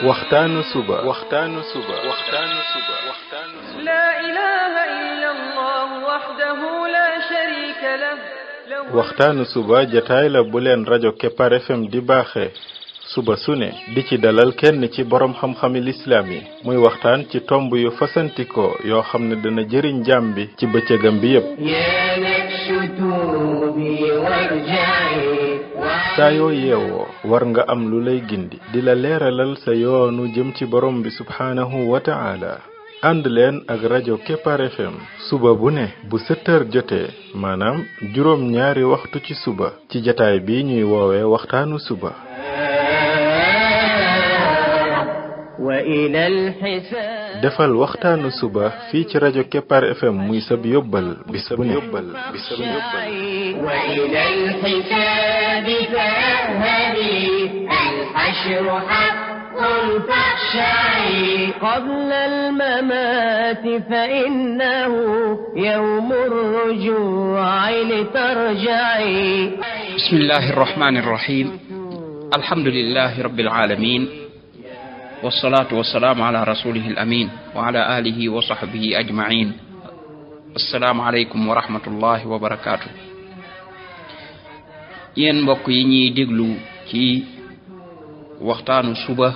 waxtaanu suba لا إله إلا الله وحده لا شريك له waxtaanu suba jataay la bu leen rajo Kepar FM di baaxee suba su ne di ci dalal kenn ci borom xam-xami lislaam yi muy waxtaan ci tomb yu fasantikoo yoo xam ne dana jëriñ jaam bi ci bëccëgam bi yépp saa yoo yeewoo war nga am lu lay gindi di la leeralal sa yoonu jëm ci borom bi subhaanahu wa ta'ala ànd leen ak rajo Kepar FM suba bu ne bu 7 heures jotee maanaam juróom ñaari waxtu ci suba ci jataay bi ñuy woowee waxtaanu suba defal waxtaanu suba fii ci rajo Kepar FM muy sab yóbbal bis bu ne قبل الممات فإنه يوم الرجوع لترجعي بسم الله الرحمن الرحيم الحمد لله رب العالمين والصلاة والسلام على رسوله الأمين وعلى آله وصحبه أجمعين السلام عليكم ورحمة الله وبركاته yéen mbokk yi ñuy déglu ci waxtaanu suba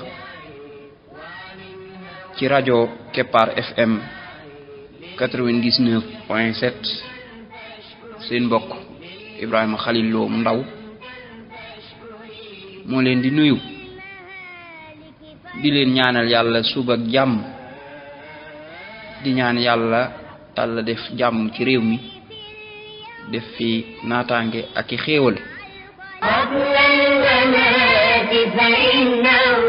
ci rajo Kepar FM 99.7 seen mbokk Ibrahima Khalil Lo mu ndaw moo leen di nuyu di leen ñaanal yàlla suba ak jàmm di ñaan yàlla Yàlla def jàmm ci réew mi def fi naataange ak i xéewal فإنه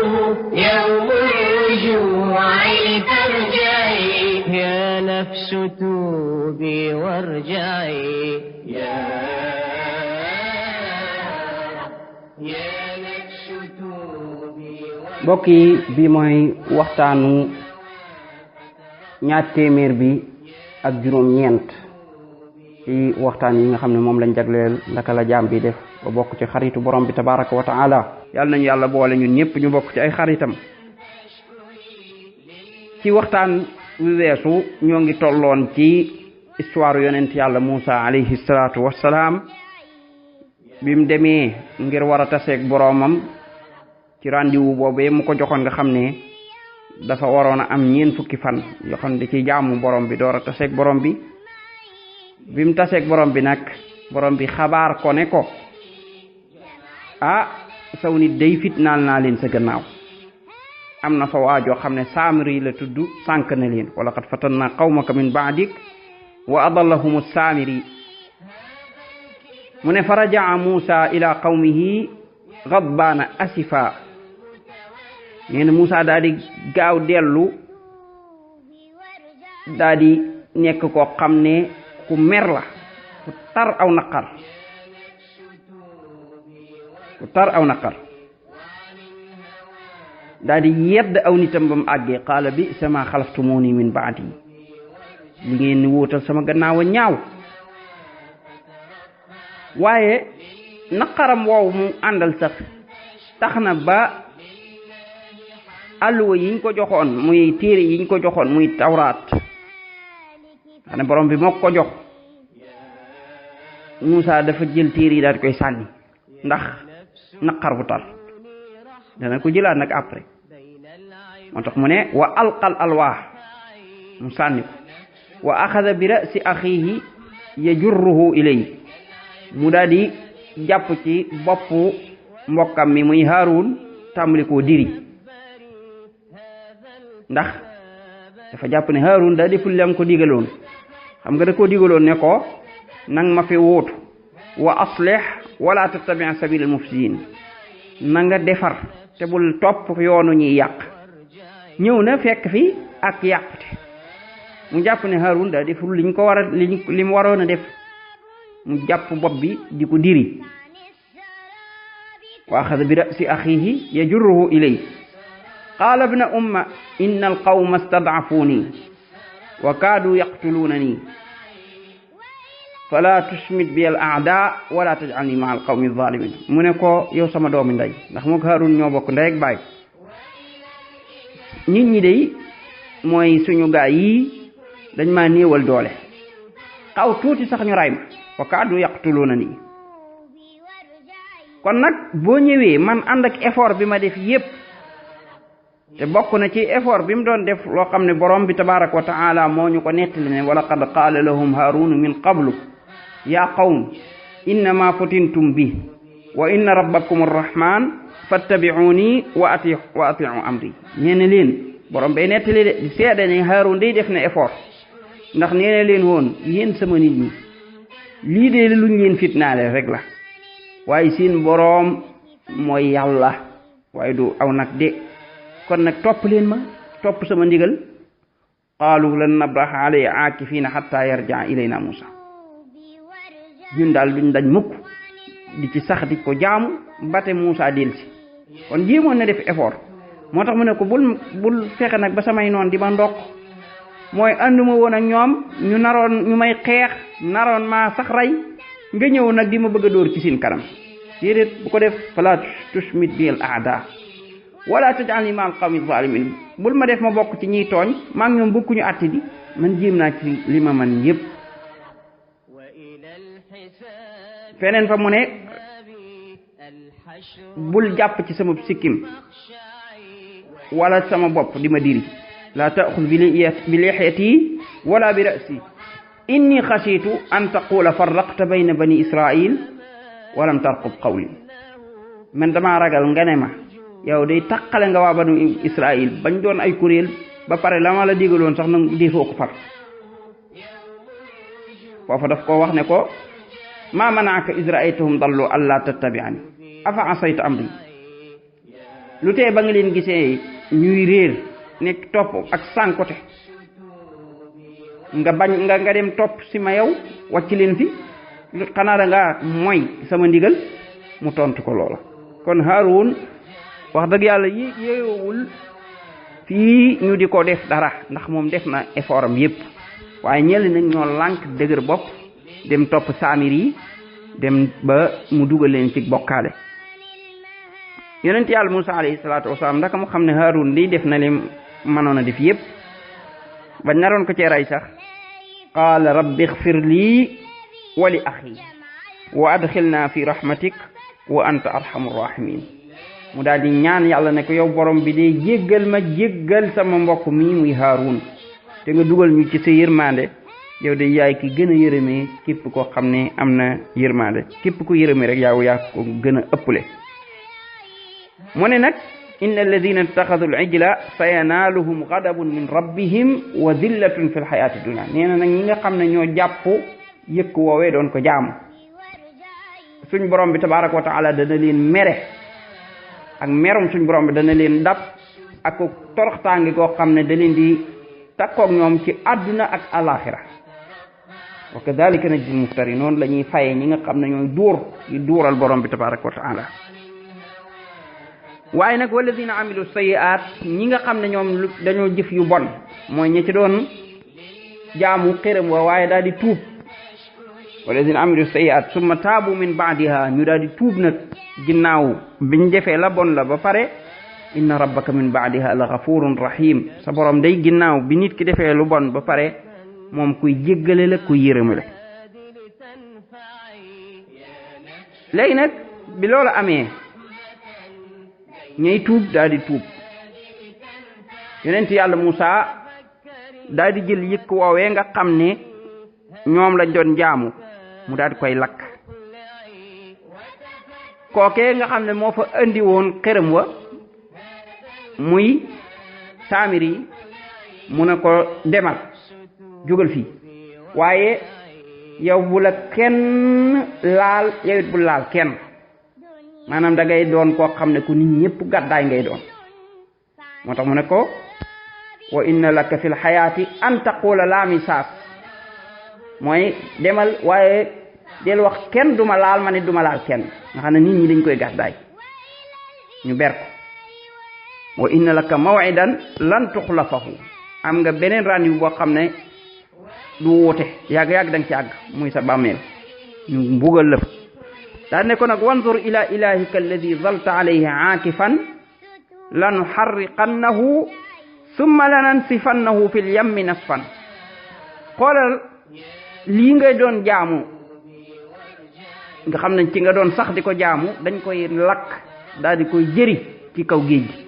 يوم الرجوع لترجعي يا نفس توبي وارجعي يا نفس توبي mbokk yi bi mooy waxtaanu ñaar téeméer bi ak juróom ñeent ci waxtaan yi nga xam ne moom lañ jagleel naka la jaam bi def ba bokk ci xaritu borom bi tabaraka wa taala yàlla nañu yàlla boole ñun ñëpp ñu bokk ci ay xaritam ci waxtaan wi weesu ñoo ngi tolloon ci histoire yonent yàlla Muusa alayhi salaatu wassalaam bi mu demee ngir war a taseeg boromam ci rendez-vous boobee mu ko joxoon nga xam ne dafa waroon a am ñeent fukki fan yoo xam ne da ciy jaamu borom bi door a taseeg borom bi bi mu taseeg borom bi nag borom bi xabaar ko ne ko saw nit day fitnaal naa leen sa gannaaw am na fa waajoo xam ne Saamiri la tudd sànk na leen wa laqad fatanna qawmaka min ba'dik wa adallahum Saamiri mu ne fa rajaa Muusa ila qawmihi ghadbaana asifa nee na Muusa daal di gaaw dellu daal di nekk koo xam ne ku mer la ku tar aw naqar daal di yedd aw nitam ba mu àggee qaala bi sama xalaftumuni min baadi li ngeen ni wóotal sama gannaaw a ñaaw waaye naqaram woowu mu àndal sax tax na ba alluwa yiñ ko joxoon muy téere yiñ ko joxoon muy tawraat xane borom bi moo ko jox Muusa dafa jël téere yi daal di koy sànni ndax naqar bu tar dana ko jëlaat nag après moo tax mu ne wa alqal alwaax mu sànni ko wa axada bi ra'si axiihi yajurruhu ilay mu daal di jàpp ci boppu mbokkam mi muy Haarun tàmbali koo diri ndax dafa jàpp ne Haarun daa deful lam ko digaloon xam nga da koo digaloon ne ko nang ma fi wóotu wa aslih wala tattabi' sabil al mufsidin na nga defar te bul topp yoonu ñuy yàq ñëw na fekk fi ak yàqute mu jàpp ne Haarun daa deful liñ ko war a li mu waroon a def mu jàpp bopp bi di ko diri wa axada bi ra'si axiihi yajurruhu ilay qaala ibna umma inna alqawma stad'afuni wa kaadu yaqtulunani fala tusmit bi al a'da wala taj'alni ma al qawmi zalimin mu ne ko yow sama doomi ndey ndax moo ko Haarun ñoo bokk ndey ak baay nit ñi day mooy suñu gaay yi dañ maa néewal doole xaw tuuti sax ñu ray ma wa kaadu yaqtuluuna nii kon nag boo ñëwee man ànd ak effort bi ma def yépp te bokk na ci effort bi mu doon def loo xam ne borom bi tabaraka wa taala moo ñu ko nettali ne wa laqad qaala lahum haarunu min qablu yaa qawm innama futintum bi wa inna rabbakum arrahman fattabi'uni wa ati'u amri ñeene leen borom bay nettali de di seede ne Haarun day def na effort ndax nee na leen woon yéen sama nit ñi lii de luñ leen fitnaale rek la waaye seen borom mooy yàlla waaye du aw nag de kon nag topp leen ma topp sama ndigal qaalu lan nabraha alayhi aakifiina hatta yarja ilayna Musa ñun daal duñ dañ mukk di ci sax di ko jaamu bate Musa delsi kon jéemoon na def effort moo tax mu ne ko bul fexe nag ba samay noon di ma ndokk mooy ànduma woon ak ñoom ñu may xeex naroon maa sax rey nga ñëw nag di ma bëgg a dóor ci seen kanam déedéet bu ko def fala tushmit bi al aada wala taj'alni ma al qawmi zalimin bul ma def ma bokk ci ñiy tooñ maa ngi ñoom bokkuñu àtte di man jéem naa ci li ma man yépp feneen fa mu ne bul jàpp ci sama sikkim wala sama bopp di ma diri la ta'khudh bi lihiyati wala bi ra'si inni khashitu an taqula farraqta bayna bani israil wa lam tarqub qawli man dama ragal nga ne ma yow day taqale nga waa banu israil bañ doon ay kuréel ba pare la ma la digaloon sax nag defoo ko far foofa daf ko wax ne ko ma mana'aka iz ra'aytahum dallu alla tattabi'ani afa asayta amri lu tee ba nga leen gisee ñuy réer nekk topp ak sànkote nga bañ nga dem topp si ma yow wàcc leen fi xanaa da nga mooy sama ndigal mu tontu ko loola kon Haarun wax dëgg yàlla yéewul fii ñu di ko def dara ndax moom def na effort am yépp waaye ñel nag ñoo lànk dëgër bopp dem topp saamir yi dem ba mu dugal leen ci bokkaale yonent yàlla Musa alayhi salaatu wasalaam ndaka mu xam ne Haarun lii def na lim mënoon a def yépp ba naroon ko ci rey sax qaala rabbi ighfir lii wa li axi wa adxilna fi rahmatik wa anta arhamur rahimin mu daal di ñaan yàlla ne ko yow borom bi de jéggal ma jéggal sama mbokk mi muy Haarun te nga dugal ñu ci sa yërmande yow de yaay ki gën a yërëmee képp koo xam ne am na yërmande képp ku yërëmee rek yaa ko gën a ëppale mu ne nag inna alladina ittaxadu al ijla sayanaaluhum gadabun min rabbihim wa dillatun fi l xayaati dunia nee na nag ñi nga xam ne ñoo jàpp yëkk woowee doon ko jaamu suñ borom bi tabaraka wa taala dana leen mere ak merom suñ borom bi dana leen dab ak ko toroxtaange koo xam ne da leen di takkoog ñoom ci àdduna ak alaxira wa kadalika najzi muftari noonu la ñuy faye ñi nga xam ne ñooy duural borom bi tabaraka wa taala waaye nag walladina amilu sayiat ñi nga xam ne ñoom dañoo jëf yu bon mooy ñi ci doon jaamu xërëm wa waaye daal di tuub walladina amilu sayiat summa taabu min baadiha ñu daal di tuub nag ginnaaw biñ defee la bon la ba pare inna rabbaka min baadiha la ghafurun rahim sa borom day ginnaaw bi nit ki defee lu bon ba pare moom kuy jéggale la kuy yërëme la léegi nag bi loolu amee ñay tuub daal di tuub yonent yàlla Musa daal di jël yëkk woowee nga xam ne ñoom lañ doon jaamu mu daal di koy lakk kookee nga xam ne moo fa andi woon xërëm wa muy saamir yi mu ne ko demal jógal fii waaye yow bu la kenn laal yow it bu laal kenn maanaam da ngay doon koo xam ne ku nit ñëpp gàddaay ngay doon moo tax mu ne ko wa inna laka fil xayaati an taqula laa misaas mooy demal waaye del wax kenn duma laal ma ne duma laal kenn nga xam ne nit ñi dañ koy gàddaay ñu ber ko wa inna laka maw'idan lan tuxlafahu am nga beneen rendez-vous boo xam ne du wute yàgg-yàgg da nga ci àgg muy sa bàmmeel ñu mbugal la daa ne ko nag wanzur ila ilahika alladi zalta alayhi aakifan lanuharriqannahu summa lanansifannahu fil yammi nasfan xoolal lii ngay doon jaamu nga xam ne ci nga doon sax di ko jaamu dañ koy lakk daal di koy jëri ci kaw géej gi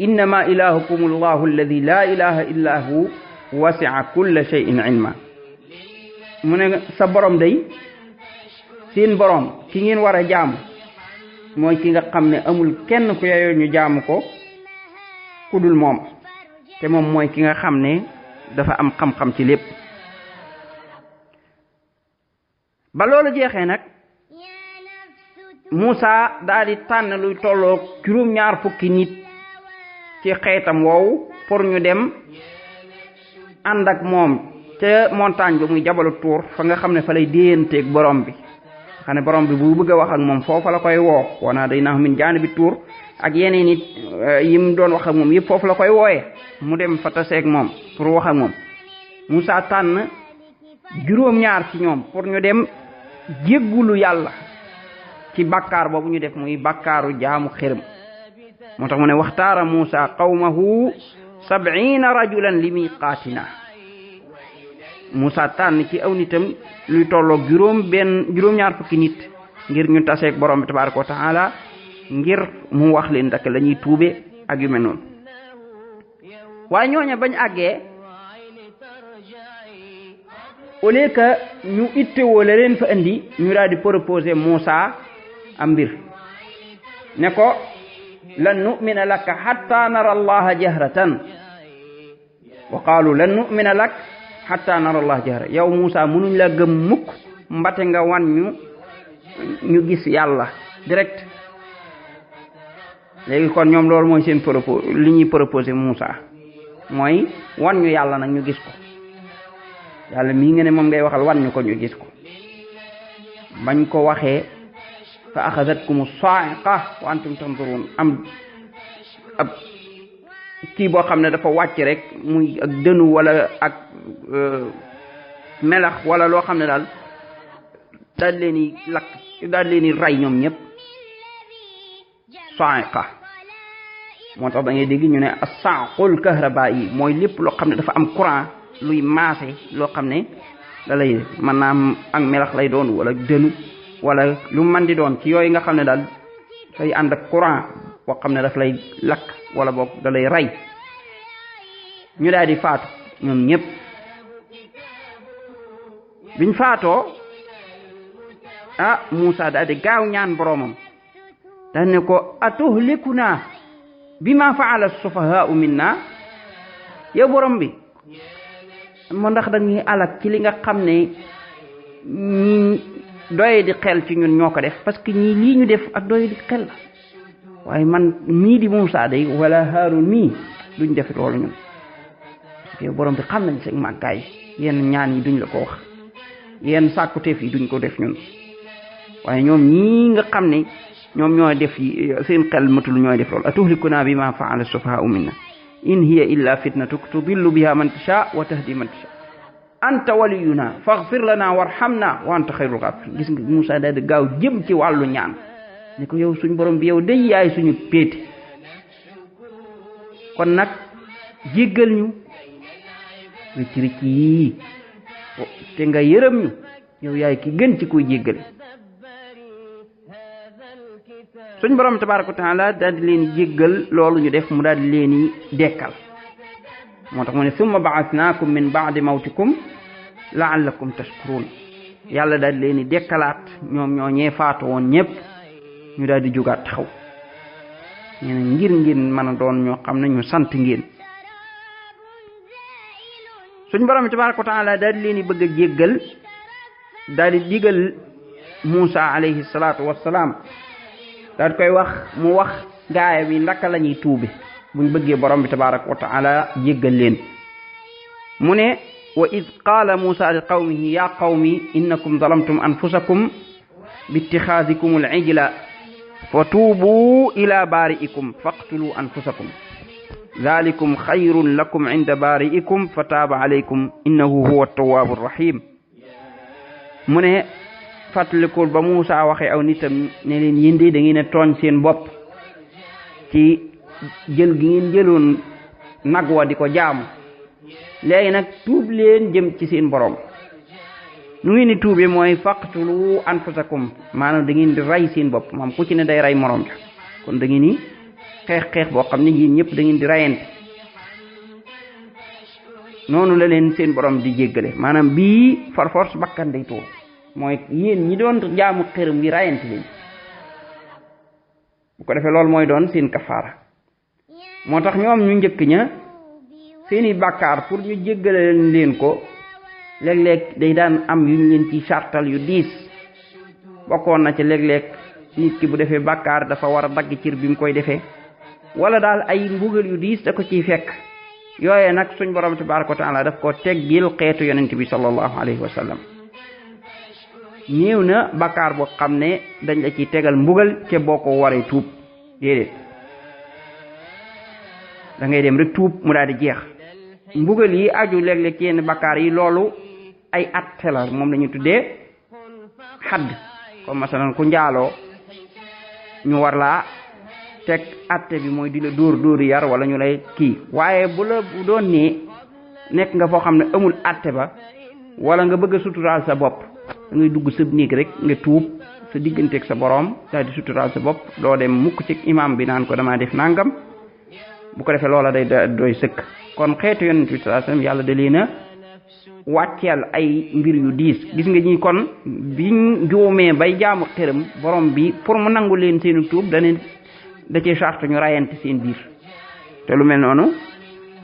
innama ilahukum allahu alladi la ilaha illa hu wasi'a kulla shay'in ilma mu ne sa borom day seen borom ki ngeen war a jaamu mooy ki nga xam ne amul kenn ku yeyoo ñu jaamu ko ku dul moom te moom mooy ki nga xam ne dafa am xam-xam ci lépp ba loolu jeexee nag Muusa daal di tànn luy tolloog juróom-ñaar fukki nit ci xeetam woowu pour ñu dem ànd ak moom ca montagne ba muy jabalu Tuur fa nga xam ne fa lay déyanteeg borom bi xam ne borom bi bu bëgg a wax ak moom foofa la koy woo wanaa day naax min jaani bi Tuur ak yeneen nit yim doon wax ak moom yëpp foofu la koy wooyee mu dem fa taseeg moom pour wax ak moom Muusa tànn juróom-ñaar ci ñoom pour ñu dem jéggulu yàlla ci bàkkaar boobu ñu def muy bàkkaaru jaamu xërëm moo tax mu ne waxtaara Muusa qawmahu 70 rajulan li miqaatina Muusa tànn ci aw nitam luy tolloog juróom-ñaar fukki nit ngir ñu taseeg borom bi tabaaraka wa taala ngir mu wax leen dak la ñuy tuube ak yu mel noonu waaye ñooña bañ àggee au lieu que ñu ittewoo la leen fa indi ñu daal di proposer Muusa am mbir ne ko lan nu'mina laka hatta nara allaha jahratan wa qaalu lan nu'mina lak hatta nara allaha jahra yow Muusa mënuñ la gëm mukk mbate nga wan ñu gis yàlla direct léegi kon ñoom loolu mooy seen li ñuy proposé Muusa mooy wan ñu yàlla nag ñu gis ko yàlla mii nga ne moom ngay waxal wan ñu ko ñu gis ko bañ ko waxee fa axadatkum sa'iqa wa antum tanzurun am ab kii boo xam ne dafa wàcc rek muy ak dënu wala ak melax wala loo xam ne daal daal leen i lakk daal leen i rey ñoom ñëpp sa'iqa moo tax da ngay dégg ñu ne as-sa'qul kahraba'i mooy lépp loo xam ne dafa am courant luy maase loo xam ne da lay mën naa am ak melax lay doon wala dënu wala lu mën di doon ci yooyu nga xam ne daal day ànd ak courant boo xam ne daf lay lakk wala boog da lay rey ñu daal di faatu ñoom ñëpp biñ faatoo Muusa daal di gaaw ñaan boromam daal ne ko atuhlikuna bima fa'ala as-sufahaa'u minna yow borom bi moo ndax dañuy alak ci li nga xam ne ñi doye di xel ci ñun ñoo ko def parce que ñii lii ñu def ak doye di xel la waaye man mii di Muusa day wala Haarun mii duñ def loolu ñun parce que borom bi xam nañ seen màggaay yenn ñaan yi duñ la ko wax yenn sàkkuteef yi duñ ko def ñun waaye ñoom ñii nga xam ne ñoom ñooy def yi seen xel matul ñooy def loolu atuhlikuna bima fa'ala as-sufahaa'u minna in hiya illa fitnatuk tudillu biha man tasha wa tahdi man tasha anta waliyuna faghfir lana warhamna wa anta khayrul ghafirin gis nga Muusa daal di gaaw jëm ci wàllu ñaan ne ko yow suñ borom bi yow day yaay suñu péete kon nag jéggal ñu ricc yi te nga yërëm ñu yow yaay ki gën ci kuy jéggale suñ borom tabaaraka wa taala daal di leen jéggal loolu ñu def mu daal di leen dekkal moo tax mu ne summa ba'athnaakum min ba'di mawtikum la'allakum tashkurun yàlla daal di leen dekkalaat ñoom ñoo ñee faatu woon ñëpp ñu daal di jógaat taxaw ñeneen ngir ngeen mën a doon ñoo xam ne ñu sant ngeen suñ borom tabaaraka wa taala daal di leen bëgg a jéggal daal di digal Muusa alayhi salaatu wassalaam daal koy wax mu wax gaaya bi ndaka la ñuy tuube buñ bëggee borom bi tabaaraka wa taala jéggal leen mu ne wa id qaala Muusa li qawmihi ya qawmi innakum zalamtum anfusakum bi ittixaadikum al-ijla fa tuubu ila baari'ikum faqtulu anfusakum dhalikum xayrun lakum inda baari'ikum fa taaba alaykum innahu huwa at-tawwaabu ar-rahim mu ne fàttalikul ba Muusa waxee aw nitam ne leen yéen de da ngeen a tooñ seen bopp ci jël gi ngeen jëloon nag wa di ko jaamu léegi nag tuub leen jëm ci seen borom. nu ngeen di tuube mooy faqtulu anfusakum maanaam da ngeen di rey seen bopp maanaam ku ci ne day rey morom ja kon da ngeen ni xeex boo xam ne yéen ñëpp da ngeen di rayante noonu la leen seen borom di jéggale maanaam bii far force bakkan day tuur mooy yéen ñi doon jaamu xërëm yi rayante leen bu ko defee loolu mooy doon seen kafaara moo tax ñoom ñu njëkk ña seeni bàkkaar pour ñu jéggale leen ko léeg-léeg day daan am yu ñu leen ci sartal yu diis bokkoon na ci léeg-léeg nit ki bu defee bàkkaar dafa war a dagg cër bi mu koy defee wala daal ay mbugal yu diis da ko ciy fekk yooye nag suñ borom tabaraka wa taala daf ko teggil xeetu yonent bi sallallahu alayhi wa sallam néew na bàkkaar boo xam ne dañ la ciy tegal mbugal ca boo ko waree tuub déedéet da ngay dem rek tuub mu daal di jeex mbugal yi aju léeg-léeg ci yenn bàkkaar yi loolu ay atte la moom la ñu tuddee xadd comme masalan ku njaaloo ñu war laa teg atte bi mooy di la dóor yar wala ñu lay kii waaye bu doon nii nekk nga foo xam ne amul atte ba wala nga bëgg a suturaal sa bopp da ngay dugg sa néeg rek nga tuub sa digganteeg sa borom daal di suturaal sa bopp doo dem mukk ci imam bi naan ko damaa def nangam bu ko defee loola day doy sëkk kon xeetu yonent bi sallallahu alayhi wasallam yàlla da leen a wàcceel ay mbir yu diis gis nga ñi kon biñ juumee bay jaamu xërëm borom bi pour mu nangu leen seenu tuub da cee charte ñu rayante seen biir te lu mel noonu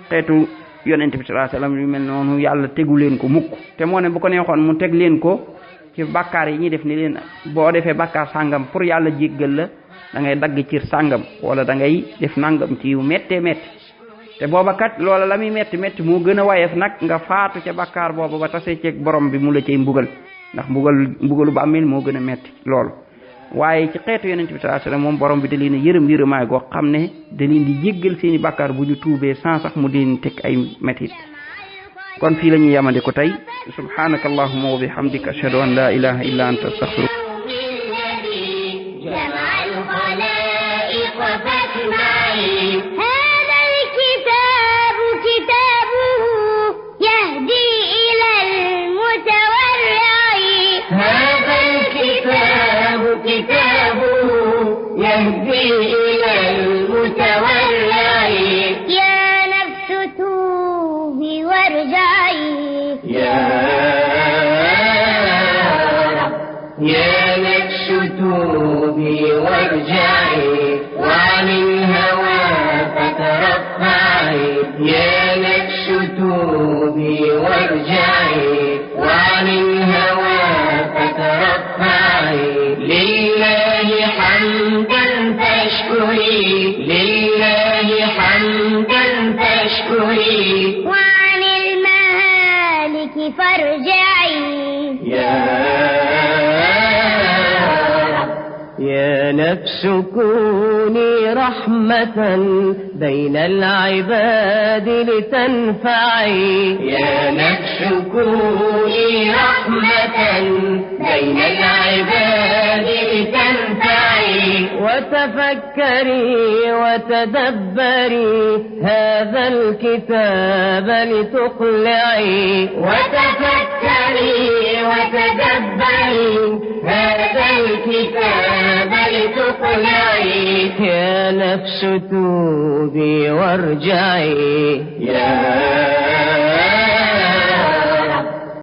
xeetu yonent bi sallallahu alayhi wasallam yu mel noonu yàlla tegu leen ko mukk te moo ne bu ko neexoon mu teg leen ko ci bàkkaar yi ñuy def ni leen boo defee bàkkaar sàngam pour yàlla jéggal la da ngay dagg cir sàngam wala da ngay def nangam ci yu méttee métti te booba kat loola la muy métti moo gën a wayef nag nga faatu ca bàkkaar booba ba tasee ceeg borom bi mu la cay mbugal ndax mbugalu ba amel moo gën a métti loolu waaye ci xeetu yonent bi sallallahu alayhi wasallam moom borom bi da leen a yërëmaay goo xam ne da leen di jéggal seeni bàkkaar bu ñu tuubee sans sax mu leen teg ay métit kon fii la ñuy yamande ko tey subhanaka allahumma wa bihamdika ashhadu an la ilaha illa anta astaghfiruka يهدي إلى المتورع يا نفس توبي وارجعي يا نفس توبي وارجعي وعن الهوى فترفعي يا نفس توبي وارجعي وعن الهوى فترفعي لله حمدا فاشكري لله حمدا فاشكري وعن المهالك فارجعي يا نفس كوني رحمة بين العباد لتنفعي يا نفس كوني رحمة بين العباد لتنفعي وتفكري وتدبري هذا الكتاب لتقلعي وتفكري وتدبري هذا الكتاب لتقلعي يا نفس توبي وارجعي